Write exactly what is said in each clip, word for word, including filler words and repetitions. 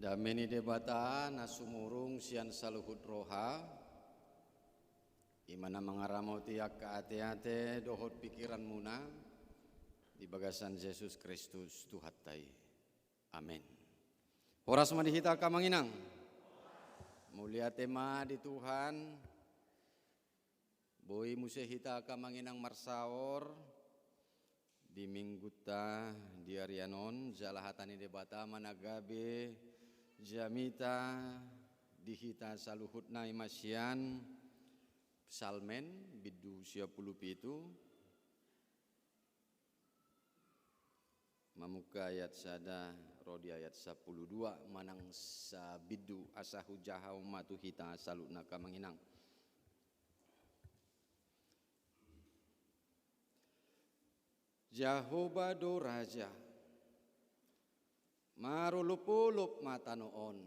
Dame ni Debata na sumurung sian saluhut roha, i ma na mangaramoti angka ateate dohot pingkiranmuna di bagasan Jesus Kristus Tuhanta i. Amen. Horas ma di hita angka amang inang. Mauliate ma di Tuhan. Boi muse hita angka amang inang marsaor di minggunta di arian on, jala hata ni Debata ma na gabe jamita di hita saluhutna, i ma sian Psalmen bindu sia pulu pitu, mamungka ayat sada ro di ayat sapulu dua manang sabindu, asa hujaha ma tu hita saluhutna angka amang inang. Jahowa do raja, marolopolop ma tano on,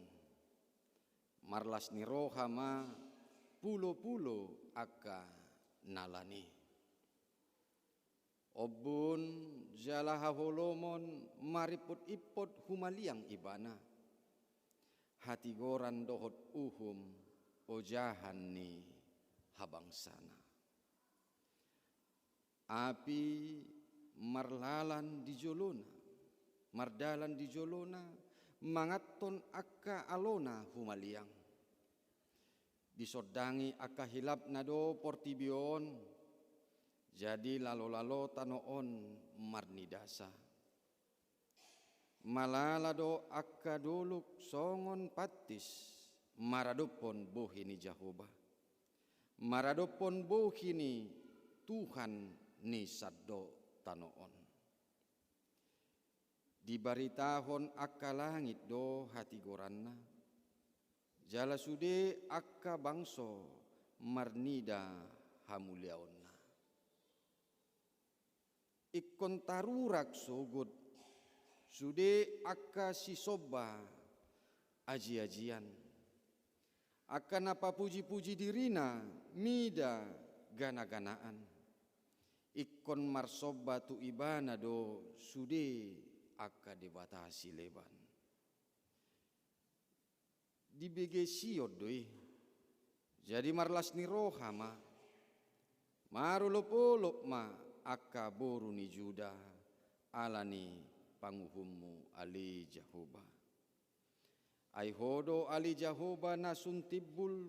marlas ni roha ma pulopulo angka nalan i. Ombun jala haholomon marimpotimpot humaliang ibana, hatigoran dohot uhum ojahan ni habangsana. Api marlalan di jolona, mardalan di jolona, manganhon angka alona humaliang. Disondangi angka hilapna do portibi on, jadi lalolalo tano on marnidasa. Malala do angka dolok songon pantis maradophon bohi ni Jahowa, maradophon bohi ni Tuhan ni sandok tano on. Dibaritahon angka langit do hatigoranna, jala sude angka bangso marnida hamuliaonna. Ingkon tarurak sogot sude angka sisomba ajiajian, angka na papujipuji dirina mida ganaganaan. Ingkon marsomba tu ibana do sude angka debata sileban. Dibege Sion do i. Jadi marlas ni roha ma, marolopolop ma angka boru ni Juda, ala ni panguhummu ale Jahowa. Ai Ho do ale Jahowa na sun timbul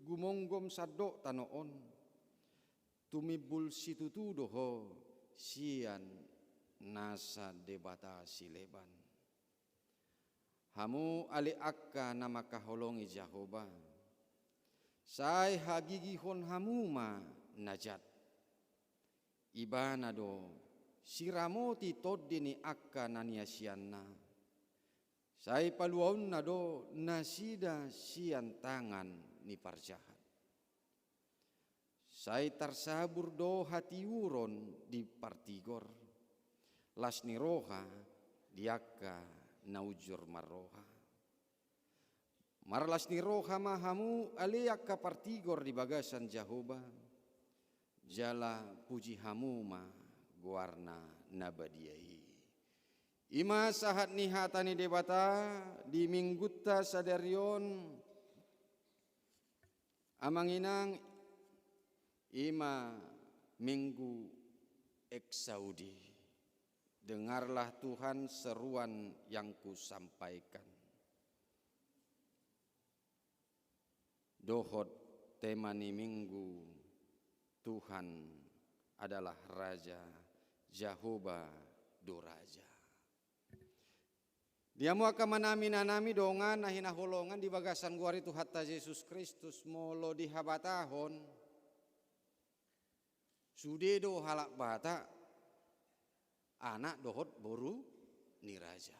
gumomgom sandok tano on. Tumimbul situtu do Ho sian nasa debata sileban. Hamu ale angka na mangkaholongi Jahowa, sai hagigihon hamu ma na jat. Ibana do siramoti tondi ni angka na niasianna. Sai paluaonna do nasida sian tangan ni parjahat. Sai tarsabur do hatiuron di partigor, las ni roha di angka na unjur marroha. Marlas ni roha ma hamu ale angka partigor di bagasan Jahowa, jala puji hamu ma goarna na badia i. I ma sahat ni hata ni Debata di minggunta sadari on, amang inang, i ma Minggu Exaudi. Dengarlah Tuhan seruan yang kusampaikan. Dohot tema ni Minggu, Tuhan adalah Raja, Jahowa do Raja. Di hamu angka amanami, inanami, dongan na hinaholongan di bagasan goar ni Tuhanta Jesus Kristus, molo dihabatahon, sude do halak Batak anak dohot boru ni raja.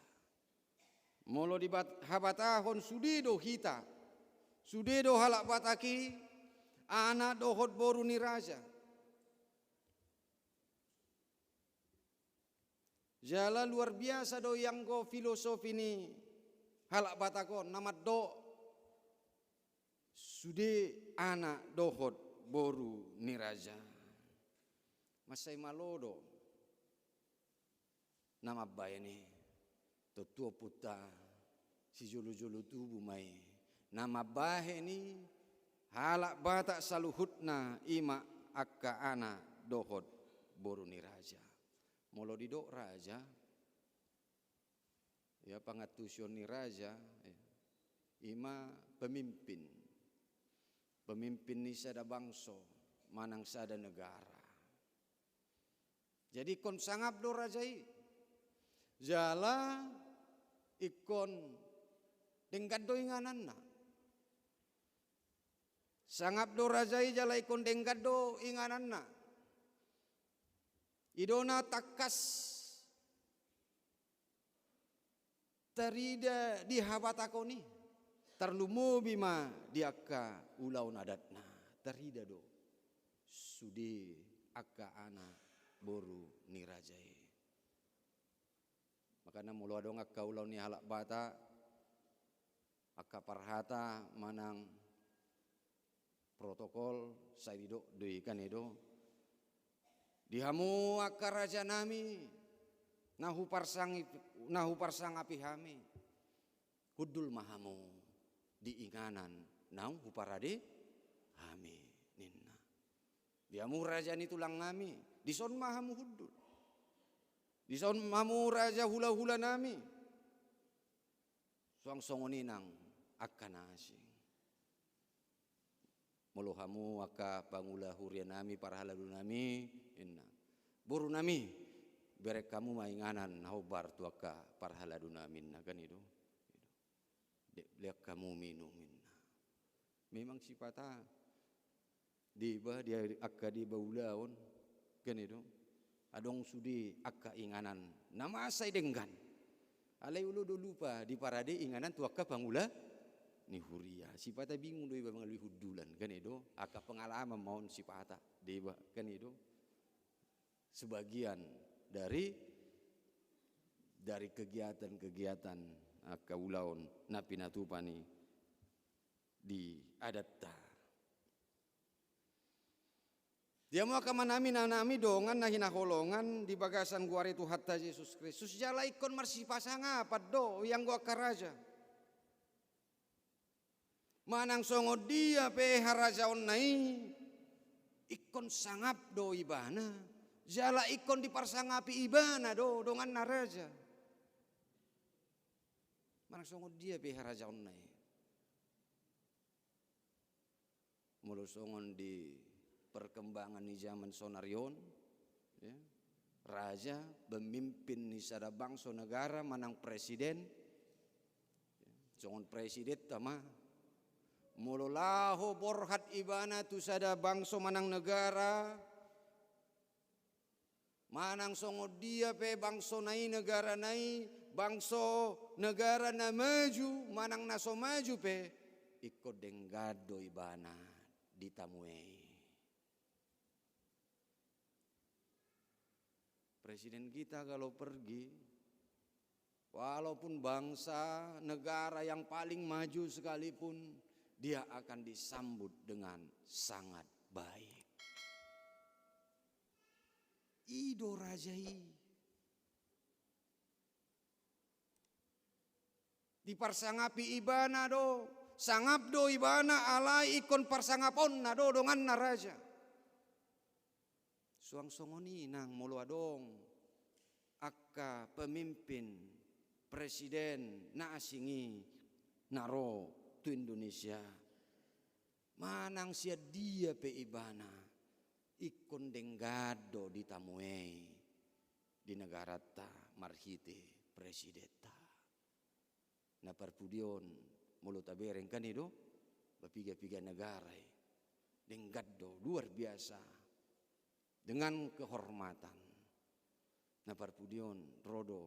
Molo dihabatahon, sude do hita, sude do halak Batak i anak dohot boru ni raja. Jala luar biasa do i anggo filosofi ni halak Batak on na mandok sude anak dohot boru ni raja. Mansai malo do na mambaen i, tontu ompunta Sijolo-jolo tubu ma i. Na mambahen i halak Batak saluhutna i ma angka anak dohot boru ni raja. Molo didok raja, ya, pangantusion ni raja, ya, i ma pemimpin. Pemimpin ni sada bangso manang sada negara. Jadi ingkon sangap do raja i. Jala ingkon denggan do ingananna. Sangap do raja i jala ingkon denggan do ingananna. I do na tangkas tarida di habatahon i, tarlumobi ma di angka ulaon adatna, tarida do sude angka anak boru ni raja i. Makana molo adong angka ulaon ni halak Batak, angka parhata manang protokol, sai didok do i, kan i do. Di hamu angka rajanami, na huparsangi-, na huparsangapi hami, hundul ma hamu di inganan naung huparade hami, ninna. Di hamu raja ni tulangnami, dison ma hamu hundul. Dison hamu raja hulahulanami. Suang songon i nang angka na asing. Molo hamu angka pangula hurianami, parhaladunami, ninna, borunami, bereng hamu ma inganan na hombar tu angka parhaladunami, ninna, kan i do. De-, lean hamu minum, ninna. Memang sipata deba, di angka deba ulaon, kan i do. Adong sude angka inganan na masa i denggan. Alai olo do lupa diparade inganan tu angka pangula ni huria. Sipata bingung do iba mangalului hundulan, kan i do. Angka pengalaman ma on sipata deba, kan i do. Sebagian dari, dari kegiatan-kegiatan angka ulaon na pinatupa ni di adatta. Di hamu angka amanami, inanami, dongan na hinaholongan di bagasan goar ni Tuhanta Jesus Kristus, jala ingkon marsipasangapan do ianggo angka raja. Manang songon dia pe harajaonna i, ingkon sangap do ibana, jala ingkon diparsangapi ibana do donganna raja. Manang songon dia pe harajaonna i. Molo songon di perkembangan ni zaman sonari on, ya, raja, pemimpin ni sada bangso, negara, manang presiden, ya, songon presidenta ma. Molo laho borhat ibana tu sada bangso manang negara, manang songon dia pe bangsona i, negarana i, bangso, negara na maju manang na so maju pe, ingkon denggan do ibana ditamue i. Presiden kita kalau pergi, walaupun bangsa, negara yang paling maju sekalipun, dia akan disambut dengan sangat baik. I do raja i. Diparsangapi ibana do, sangap do ibana, alai ingkon parsangaponna do donganna raja. Suang songon i nang molo adong angka pemimpin, presiden na asing i na ro tu Indonesia. Manang sian dia pe ibana, ingkon denggan do ditamue i di negaranta marhite presidenta. Na parpudi on, molo tabereng, kan i do, ba piga-piga negara i, denggan do, luar biasa, dengan kehormatan. Na parpudi on ro do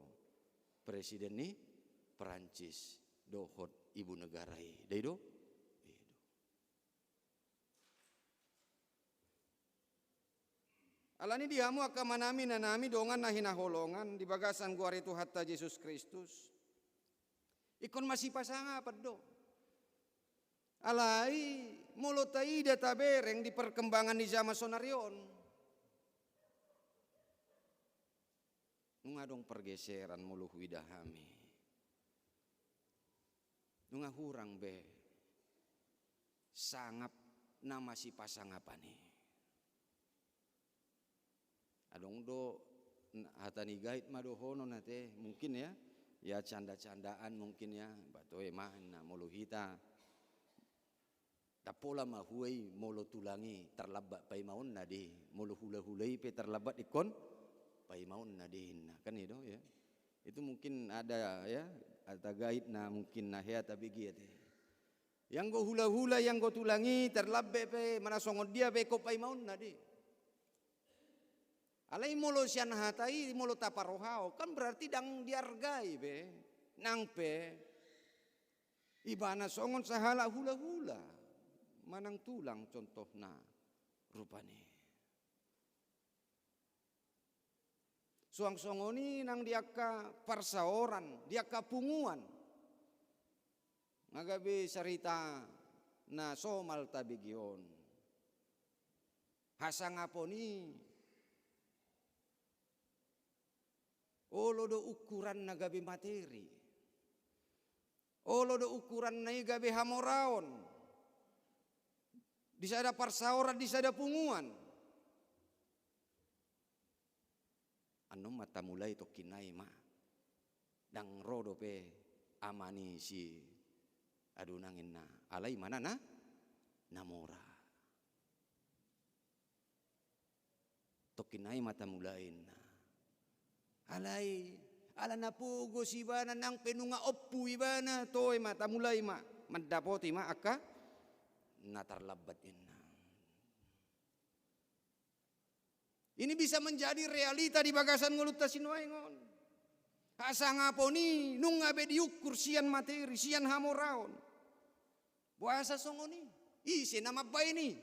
presiden ni Perancis dohot ibu negara i, da i do? I do. Alani di hamu angka amanami, inanami, dongan na hinaholongan di bagasan goar ni Tuhanta Jesus Kristus, ingkon masipasangapan do. Alai molo taida, tabereng di perkembangan ni zaman sonari on, nunga adong pergeseran molo huida hami. Nunga hurang be sangap na masipasangapan i. Adong do n-, hata ni gait ma dohonon ate, mungkin ya, ya canda-candaan mungkin ya, ba toe ma na molo hita. Ndang pola ma hua i molo tulang i tarlambat paimaonna de, molo hula-hula i pe tarlambat ingkon paimaonna de inna. Kan i do ya. Itu mungkin ada ya, hata gait na mungkin na hea tabege ate. Ianggo hula-hula, ianggo tulang i tarlambat pe, manang songon dia pe ingkon paimaonna de. Alai molo sian hata i, molo taparohaon, kan berarti ndang diargai be, nang pe ibana songon sahalak hula-hula, manang tulang contohna rupani. Suang songon i nang di angka parsaoran, di angka punguan. Nga gabe sarita na somal tabege on. Hasangapon i olo do ukuranna gabe materi. Olo do ukuranna i gabe hamoraon. Di sada parsaoran, di sada punguan. Annon ma tamulai tongkin nai ma. Ndang ro dope ama ni si adunang inna. Alai imana na, na mora. Tongkin nai ma tamulai inna. Alai, ala na pogos ibana nang pe nunga ompu ibana, toe ma tamulai ma. Mandapoti ma angka na tarlambat inna. Ini bisa menjadi realita di bagasan ngolunta sinuaeng on. Hasangapon i nunga be diukur sian materi, sian hamoraon. Boasa songon i? Ise na mambaen i?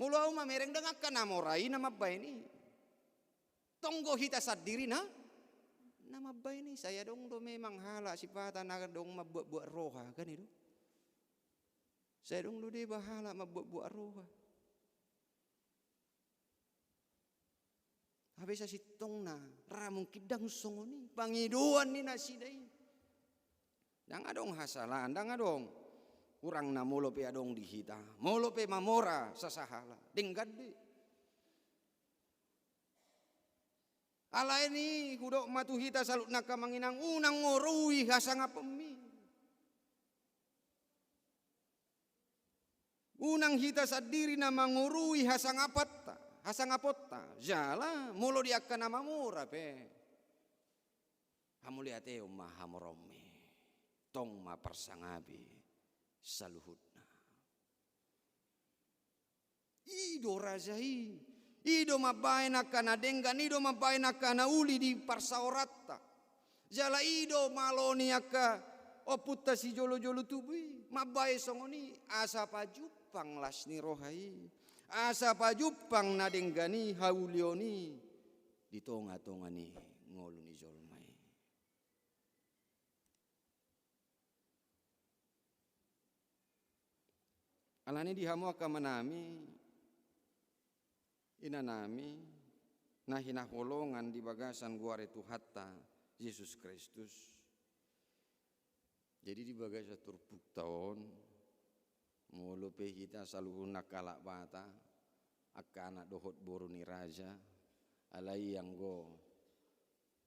Molo ahu mamereng, ndang angka na mora i na mambaen i. Tong do hita sandiri na, na mambaen i. Sai adong do memang halak sipata na adong mambuat-buat roha, kan i do. Sai adong do deba halak mambuat-buat roha. Hape sasintongna ra mungkin ndang songon i pangidoan ni nasida i. Ndang adong hasalaan, ndang adong hurangna molo pe adong di hita, molo pe mamora sasahalak, denggan do i. Alani i hudok ma tu hita saluhutna angka amang inang, unang ngorui hasangaponmi. Unang hita sandiri na mangorui hasangaponta, hasangaponta. Jala molo di angka na mamora pe, hamauliateon ma hamoraonmi. Tong ma parsangapi saluhutna. I do raja i. I do mambaen angka na denggan, i do mambaen angka na uli di parsaoranta. Jala i do malo ni angka ompunta sijolo-jolo tubu i. Mambaen songon i asa pajumpang las ni roha i. Asa pajumpang na denggan i, haulion i di tonga-tonga ni ngolu ni jolma i. Alani i di hamu angka amanami, inanami, na hinaholongan di bagasan goar ni Tuhanta Jesus Kristus. Jadi di bagasan turpukta on, molo pe hita saluhutna angka halak Batak, angka anak dohot boru ni raja, alai anggo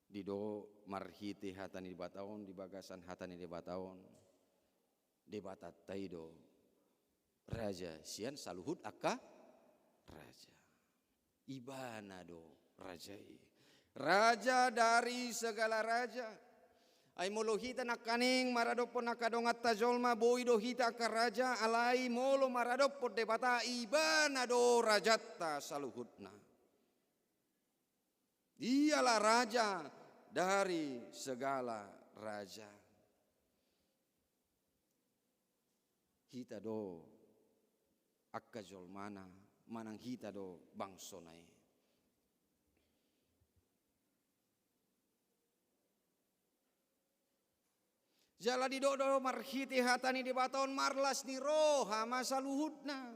didok marhite hata ni Debata on, di bagasan hata ni Debata on, Debatanta i do raja sian saluhut angka raja. Ibana do raja i. Raja dari segala raja. Ai molo hita nangkaning maradophon angka donganta jolma, boi do hita angka raja, alai molo maradophon Debata, ibana do rajanta saluhutna. Dialah raja dari segala raja. Hita do angka jolmana, manang hita do bangsona i. Jala didok do marhite hata ni Debata on, marlas ni roha ma saluhutna,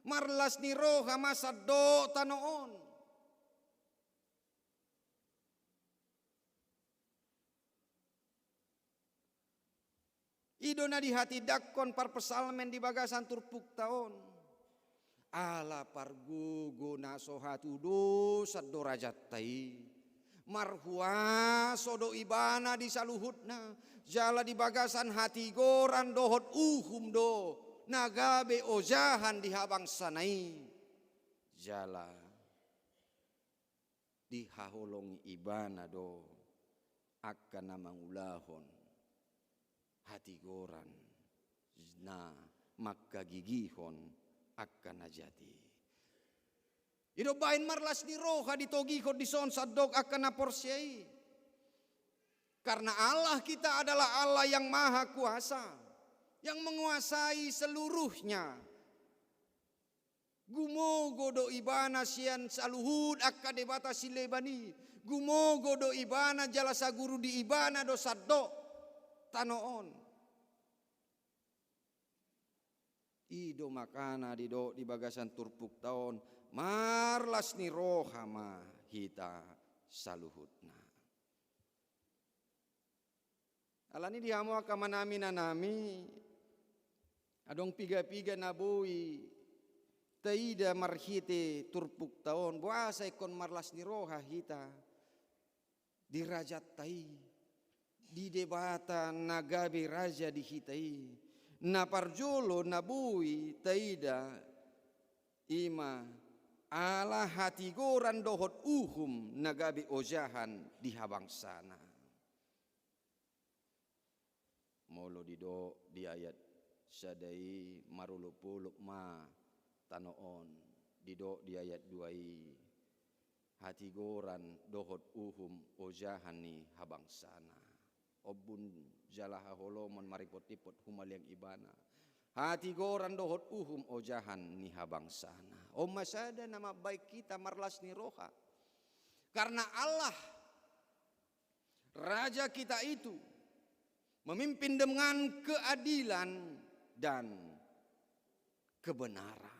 marlas ni roha ma sandok tano on. I do na dihatindangkon parpsalmen di bagasan turpukta on. Ala pargogo na so hatudosan do rajanta i. Marhuaso do ibana di saluhutna, jala di bagasan hatigoran dohot uhum do na gabe ojahan di habangsana i. Jala dihaholongi ibana do angka na mangulahon hatigoran na mangkagigihon angka na jat i. I do baen marlas ni roha ditogihon dison sandok angka na porsea i. Karena Allah kita adalah Allah yang maha kuasa, yang menguasai seluruhnya. Gumogo do ibana sian saluhut angka debata sileban i. Gumogo do ibana jala saguru di ibana do sandok tano on. I do makana didok di bagasan turpukta on, marlas ni roha ma hita saluhutna. Alani di hamu angka amanami, inanami, adong piga-piga na boi taida marhite turpukta on, boasa ingkon marlas ni roha hita di rajanta i, di Debata na gabe raja di hita i. Na parjolo na boi taida i ma ala hatigoran dohot uhum na gabe ojahan di habangsana. Molo didok di ayat sada i, marolop-olop ma tano on, didok di ayat dua i, hatigoran dohot uhum ojahan ni habangsana. Ombun jala haholomon maripot-ipot humaliang ibana. Hatigoran dohot uhum ojahan ni habangsana. On ma sada na mambaen hita marlas ni roha. Karena Allah, Raja kita itu, memimpin dengan keadilan dan kebenaran.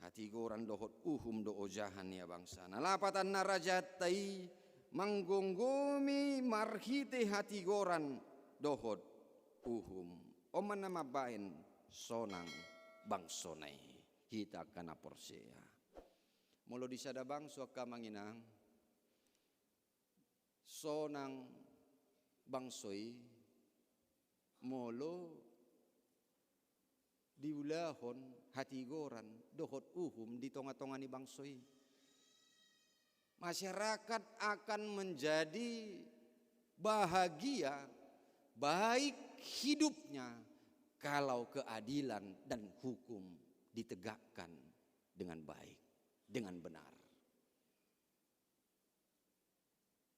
Hatigoran dohot uhum do ojahan ni habangsana. Lapatanna, rajanta i manggomgomi marhite hatigoran dohot uhum. On ma na mambaen sonang bangsona i, hita angka na porsea. Molo di sada bangso angka amang inang, sonang bangso i molo diulahon hatigoran dohot uhum di tonga-tonga ni bangso i. Masyarakat akan menjadi bahagia, baik hidupnya, kalau keadilan dan hukum ditegakkan dengan baik, dengan benar.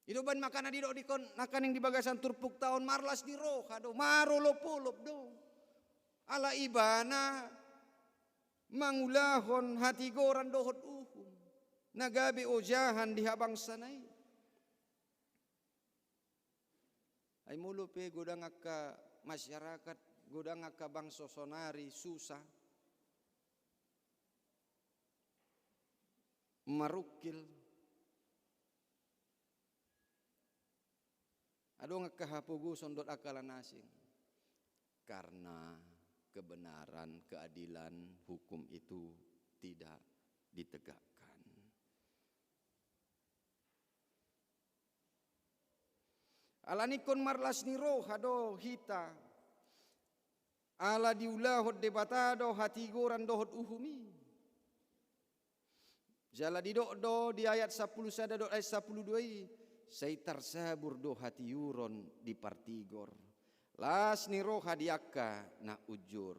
I do baen makana didok dikon nangkaning di bagasan turpukta on, marlas ni roha do, marolop-olop do. Ala ibana mangulahon hatigoran dohot uhum na gabe ojahan di habangsana i. Ai molo pe godang angka masyarakat, godang angka bangso sonari susah, marungkil, adong angka hapogoson dohot angka na asing. Karena kebenaran, keadilan, hukum itu tidak ditegakkan. Alani ingkon marlas ni roha do hita, ala diulahon Debata do hatigoran dohot uhum i. Jala didok do di ayat sampulu sada dohot ayat sampulu dua i, sai tarsabur do hatiuron di partigor, las ni roha di angka na unjur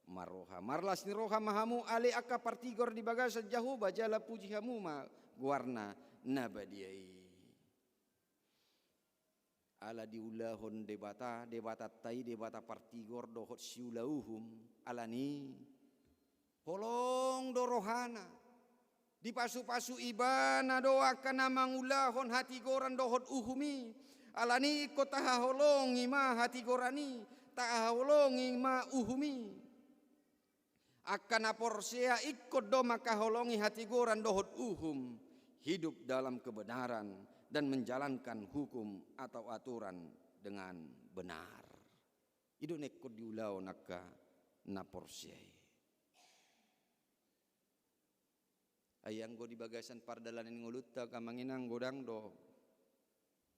marroha. Marlas ni roha ma hamu ale angka partigor di bagasan Jahowa, jala puji hamu ma goarna na badia i. Ala diulahon Debata, Debatanta i Debata partigor dohot siula uhum, alani holong do rohana. Dipasu-pasu ibana do angka na mangulahon hatigoran dohot uhum i. Alani ingkon tahaholongi ma hatigoran i, tahaholongi ma uhum i. Angka na porsea ingkon do mangkaholongi hatigoran dohot uhum, hidup dalam kebenaran, dan menjalankan hukum atau aturan dengan benar. I do na ingkon diulahon angka na porsea i. Ai anggo di bagasan pardalanan ni ngolunta angka amang inang, godang do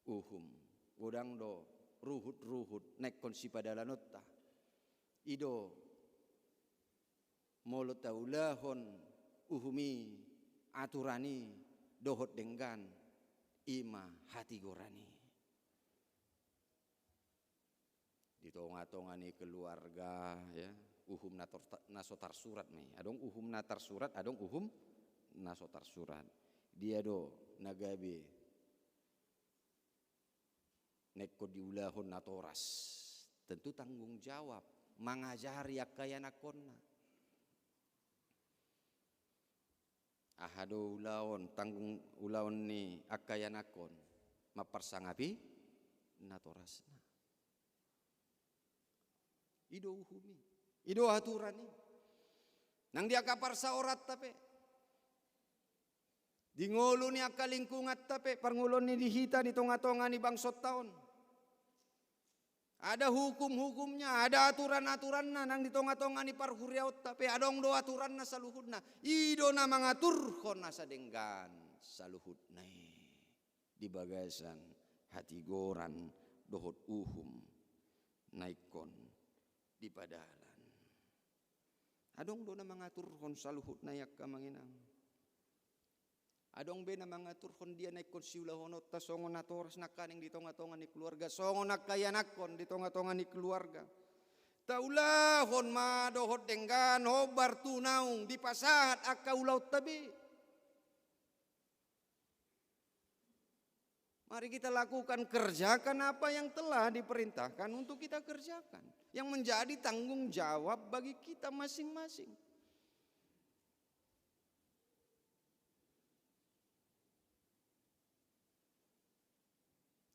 uhum, godang do ruhut-ruhut na ingkon sipadalanonta. I do molo taulahon uhum i, aturan i dohot denggan, i ma hatigoran i. Di tonga-tonga ni keluarga, ya, uhum na tor-, na so tarsurat ma i. Adong uhum na tarsurat, adong uhum na so tarsurat. Dia do na gabe na ingkon diulahon natoras? Tentu tanggung jawab mangajari angka ianakhonna. Aha do ulaon, tanggung ulaon ni angka ianakhon? Mamparsangap i natorasna. I do uhum i, i do aturan i. Nang di angka parsaoranta pe, di ngolu ni angka lingkunganta pe, parngoluon ni di hita di tonga-tonga ni bangsonta on, ada hukum-hukumnya, ada aturan-aturanna. Nang di tonga-tonga ni parhuriaonta pe adong do aturanna saluhutna. I do na mangaturhon asa denggan saluhutna i di bagasan hatigoran dohot uhum na ingkon dipadalan. Adong do na mangaturhon saluhutna i, angka amang inang. Adong be na mangaturhon dia na ingkon siulahononta songon natoras nangkaning di tonga-tonga ni keluarga, songon angka ianakhon di tonga-tonga ni keluarga? Taulahon ma dohot denggan, hombar tu naung dipasahat angka ulaonta be. Mari kita lakukan, kerjakan apa yang telah diperintahkan untuk kita kerjakan, yang menjadi tanggung jawab bagi kita masing-masing.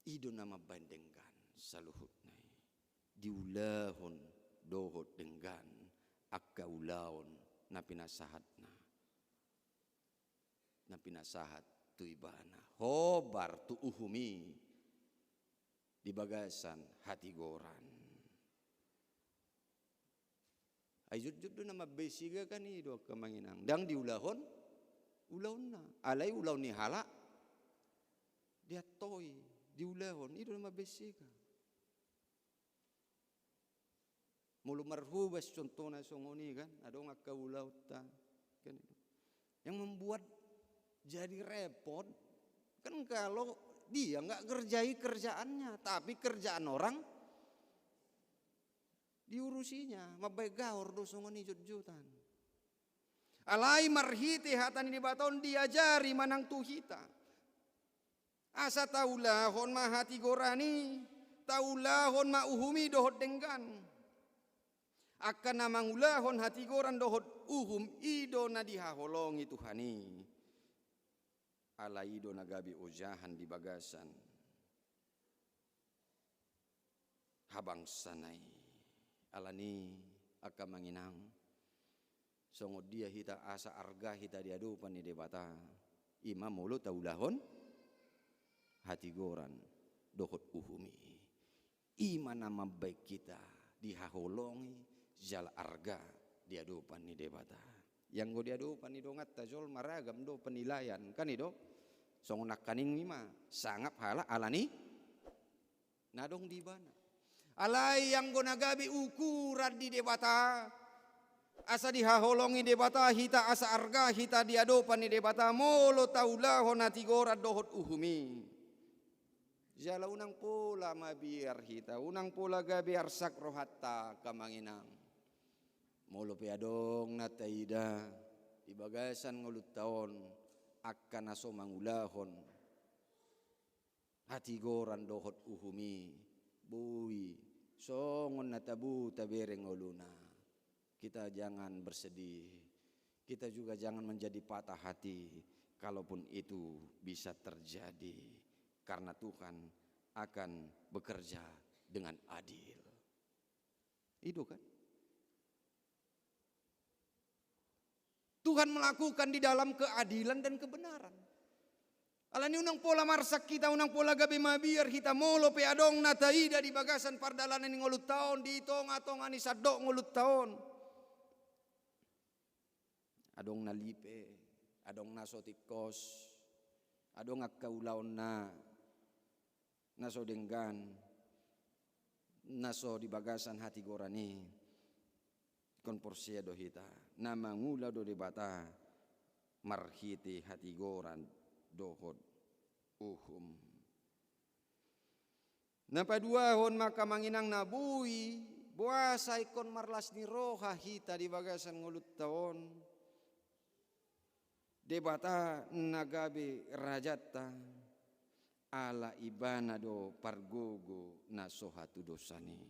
I do na mambaen denggan saluhutna i, diulahon dohot denggan angka ulaon na pinasahatna, na pinasahat tu ibana, hombar tu uhum i di bagasan hatigoran. Ai jotjot do na mambaen siga kan, i do, angka amang inang, ndang diulahon ulaonna, alai ulaon ni halak diantoi, diulahon, i do na mambaen siga. Molo marhobas contohna songon i kan, adong angka ulaonta kan, itu yang membuat jadi repot kan, kalau dia nggak ngerjai kerjaannya, tapi kerjaan orang diurusinya, mambaen gaor do songon i jotjotan. Alai marhite hata ni Debata on diajari ma nang tu hita, asa taulahon ma hatigoran i, taulahon ma uhum i dohot denggan. Angka na mangulahon hatigoran dohot uhum, i do na dihaholongi Tuhan i. Alai i do na gabe ojahan di bagasan habangsana i. Alani, angka amang inang, songon dia hita asa arga hita di adopan ni Debata? I ma molo taulahon hatigoran dohot uhum i. I ma na mambaen hita dihaholongi jala arga di adopan ni Debata. Ianggo di adopan ni donganta jolma ragam do penilaian kan, i do. Songon nangkaning i ma sangap halak alani na adong di ibana. Alai anggo na gabe ukuran di Debata, asa dihaholongi Debata hita, asa arga hita di adopan ni Debata, molo taulahon hatigoran dohot uhum i. Jala unang pola mabiar hita, unang pola gabe arsak rohanta, angka amang inang. Molo pe adong na taida di bagasan ngolunta on angka na so mangulahon hatigoran dohot uhum i, boi songon na tabo tabereng ngoluna. Kita jangan bersedih, kita juga jangan menjadi patah hati, kalaupun itu bisa terjadi, karena Tuhan akan bekerja dengan adil. I do kan? Tuhan melakukan di dalam keadilan dan kebenaran. Alani unang pola marsak hita, unang pola gabe mabiar hita molo pe adong na taida di bagasan pardalanan ni ngolunta on, di tonga-tonga ni sandok ngolunta on. Adong na lipe, adong na so tingkos, adong angka ulaonna na so denggan, na so di bagasan hatigoran i. Ingkon porsea do hita, na mangula do Debata marhite hatigoran dohot uhum. Na paduahon ma angka amang inang na boi, boasa ingkon marlas ni roha hita di bagasan ngolunta on. Debata na gabe rajanta, ala Ibana do pargogo na so hatudosan i.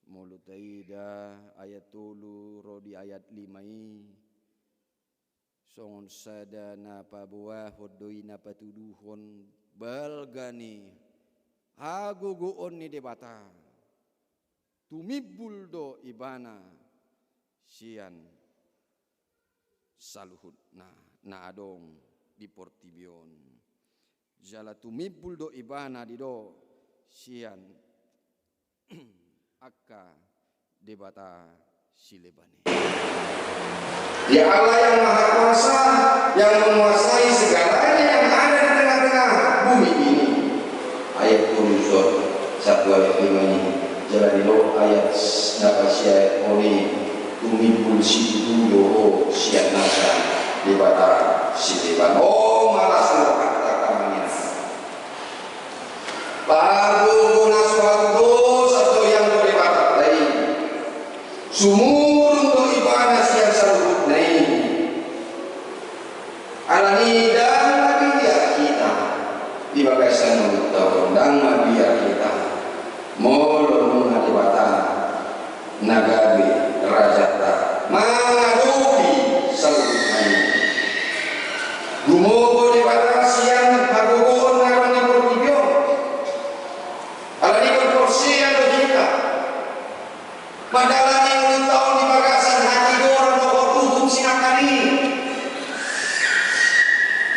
Molo taida ayat tolu ro di ayat lima i, songon sada na paboahon do i na patuduhon balga ni hagogoon ni Debata. Tumimbul do Ibana sian saluhutna na adong di portibi on. Jala tumimbul do Ibana, didok, sian angka debata sileban i. Dia Allah yang Maha Kuasa, yang menguasai segalanya yang ada di tengah-tengah bumi ini. Ayat tolu, satu ayat lima i. Jala didok ayat na pasiaeon i, tumimbul situtu do ho sian nasa debata sileban. O, malas rohanta, amang inang. Pargogo na so hatudosan do i anggo Debatanta i. Sumurung do Ibana sian saluhutna i. Alani i ndang mabiar hita di bagasan ngolunta on, ndang mabiar hita molo nunga Debata na gabe rajanta mangadopi saluhutna i. Gumogo Debata sian hagogoon na adong di portibi on. Alani i ingkon porsea do hita mandalani ngolunta on di bagasan hatigoran dohot uhum sinangkan i.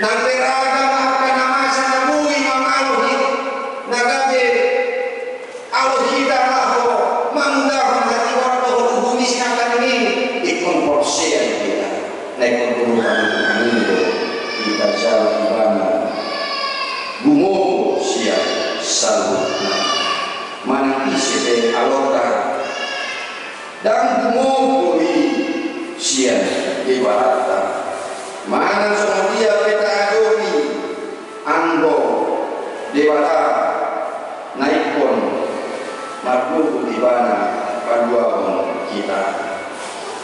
Nang pe ragam angka na masa na boi mangalo hita, na gabe alo hita laho mangulahon hatigoran dohot uhum i sinangkan i, ingkon porsea do hita. Na ingkon porsea do hita, hita jala Ibana gumogo sian saluhutna. Manang ise pe alonta, ndang gumogo i sian Debatanta. Manang songon dia pe taadopi anggo Debata, na ingkon margogo Ibana paluahon hita.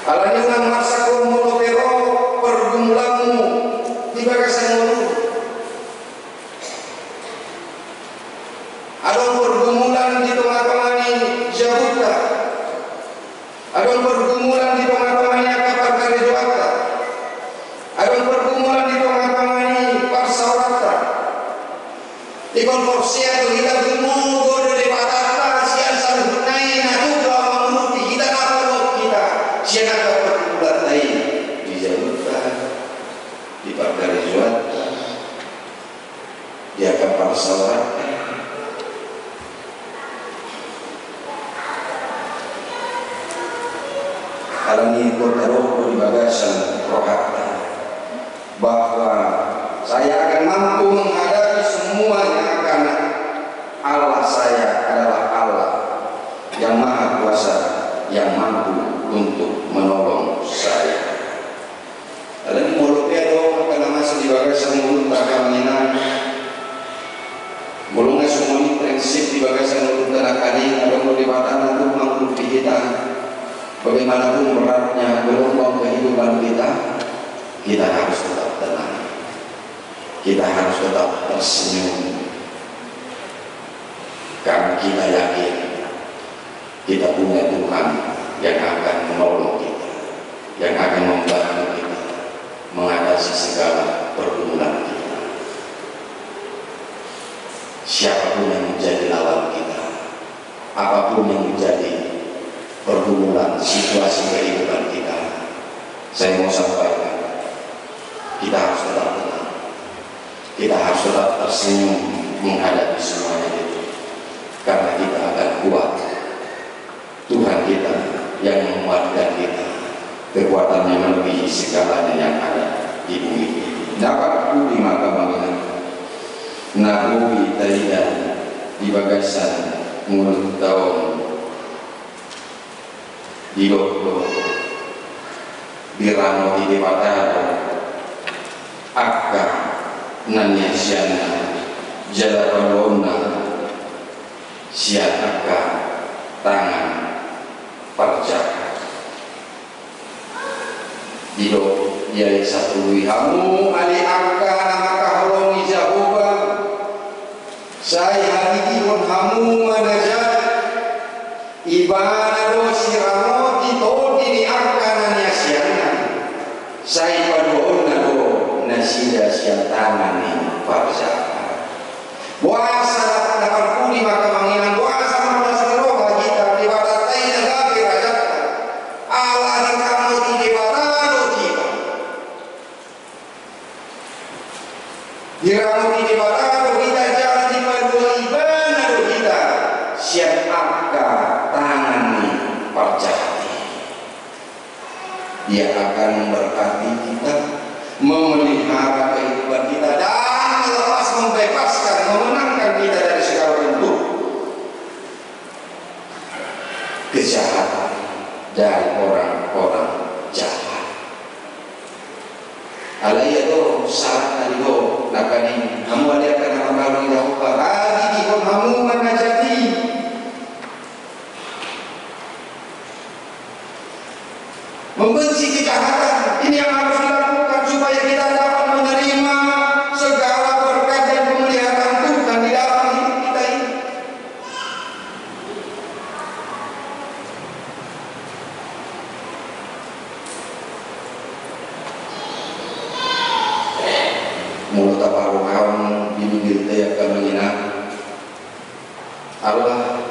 Alani i unang marsak ho molo pe ro pergumulanmu di bagasan ngolum. Adong pergumulan di tonga-tonga ni jabunta. Adong pergumulan di tonga-tonga ni angka parkarejoanta. Adong pergumulan di tonga-tonga ni parsaoranta. Ingkon porsea do hita, gumogo do Debatanta sian saluhutna i na tung laho mangurupi hita, na paluahon hita sian angka pergumulanta i, di jabunta, di parkarejoanta, di angka parsaoranta. Alani i ingkon tadok do di bagasan rohanta bahwa saya akan mampu menghadapi semuanya karena Allah saya adalah Allah yang Maha Kuasa, yang mampu untuk menolong saya. Alani molo pe adong angka na masa di bagasan ngolunta, amang inang, molo nunga songon i prinsip di bagasan ngolunta nangkaning, adong do Debata na tuk mangurupi hita. Bagaimanapun beratnya gelombang kehidupan kita, kita harus tetap tenang. Kita harus tetap tersenyum. Karena kita yakin kita punya Tuhan yang akan menolong kita, yang akan membantu kita mengatasi segala pergumulan kita. Siapapun yang menjadi lawan kita, apapun yang menjadi pergumulan situasi kehidupan kita, saya mau sampaikan, kita harus tetap tenang. Kita harus tetap tersenyum menghadapi semuanya itu, karena kita akan kuat. Tuhan kita yang menguatkan kita, kekuatannya melebihi segalanya yang ada di bumi ini. Na parpudi ma, amang inang, na boi taida di bagasan ngolunta on, didok do, diramoti Debata do angka na niasianna jala paluaonna sian angka tangan parjahat. Didok, ia i satului hamu ale angka na mangkaholongi Jahowa, sai hagigihon hamu ma na jat. Ibana do siramoti tondi ni angka na niasianna, sai paluaonna do nasida sian tangan ni parjahat. Boasa na parpudi ma, amang inang, boasa marlas ni roha hita, Debata taida gabe rajanta? Ala diramoti Debata do hita. Diramoti Debata do hita jala dipalua Ibana do hita sian angka tangan ni parjahat i. Dia akan memberkati kita, memelihara kehidupan kita, dan melepas, membebaskan, memenangkan kita dari segala bentuk kejahatan, dari orang-orang jahat. Alai ia do saratna, didok nangkaning, hamu ale angka na mangkaholongi Jahowa, hagigihon hamu ma na jat i. Membenci kejahatan, ini yang harus dilakukan supaya kita dapat menerima segala berkat dan pemeliharaan Tuhan di dalam hidup kita ini. Molo taparohahon di Bibelta i, amang inang, Allah,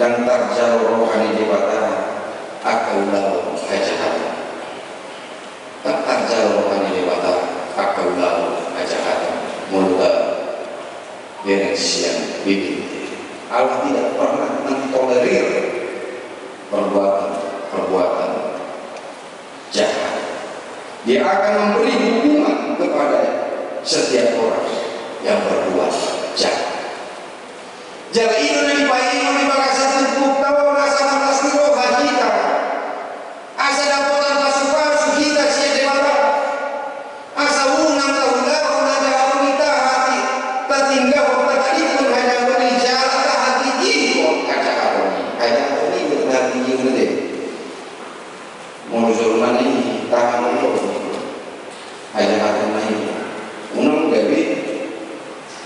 ndang tarjalo roha ni Debata angka ulaon hajahatan. Ndang tarjalo roha ni Debata angka ulaon hajahatan. Molo tabereng sian Bibelta, Allah tidak pernah mentolerir perbuatan-perbuatan jahat. Dia akan memberi hukuman kepada setiap orang yang berbuat jahat. Jala i do na dipaingot di bagasan turpukta on, asa marlas ni roha hita, asa dapotan pasupasu hita sian Debata, asa unang taulahon hajahatan i, tatinggalhon, tatinggalhon hajahatan i, jala tahagigihon hajahatan i. Hajahatan i do tahagigihon ate. Molo jolma na i tahaholongi hajahatanna i, unang gabe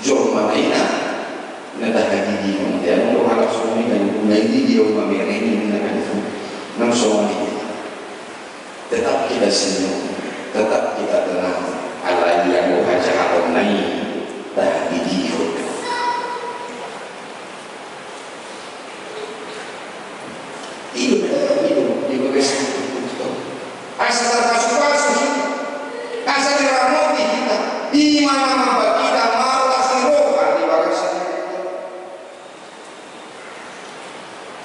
jolma na i na tahagigihon. Molo halak songon i kan, na i dia mamereng i, na kan, unang songon i. Tetap kita senyum, tetap kita tenang. Alai anggo hajahatanna i tahagigihon. I do, i do, di bagasan turpukta on. Asa tarpasupasu hita, asa diramoti hita, i ma na mambahen hita marlas ni roha di bagasan turpukta on.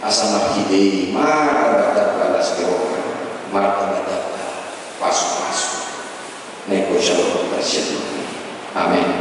Asa marhite i martamba las ni roha, martamba pasupasu. Nunga sahat ma hita sian i. Amen.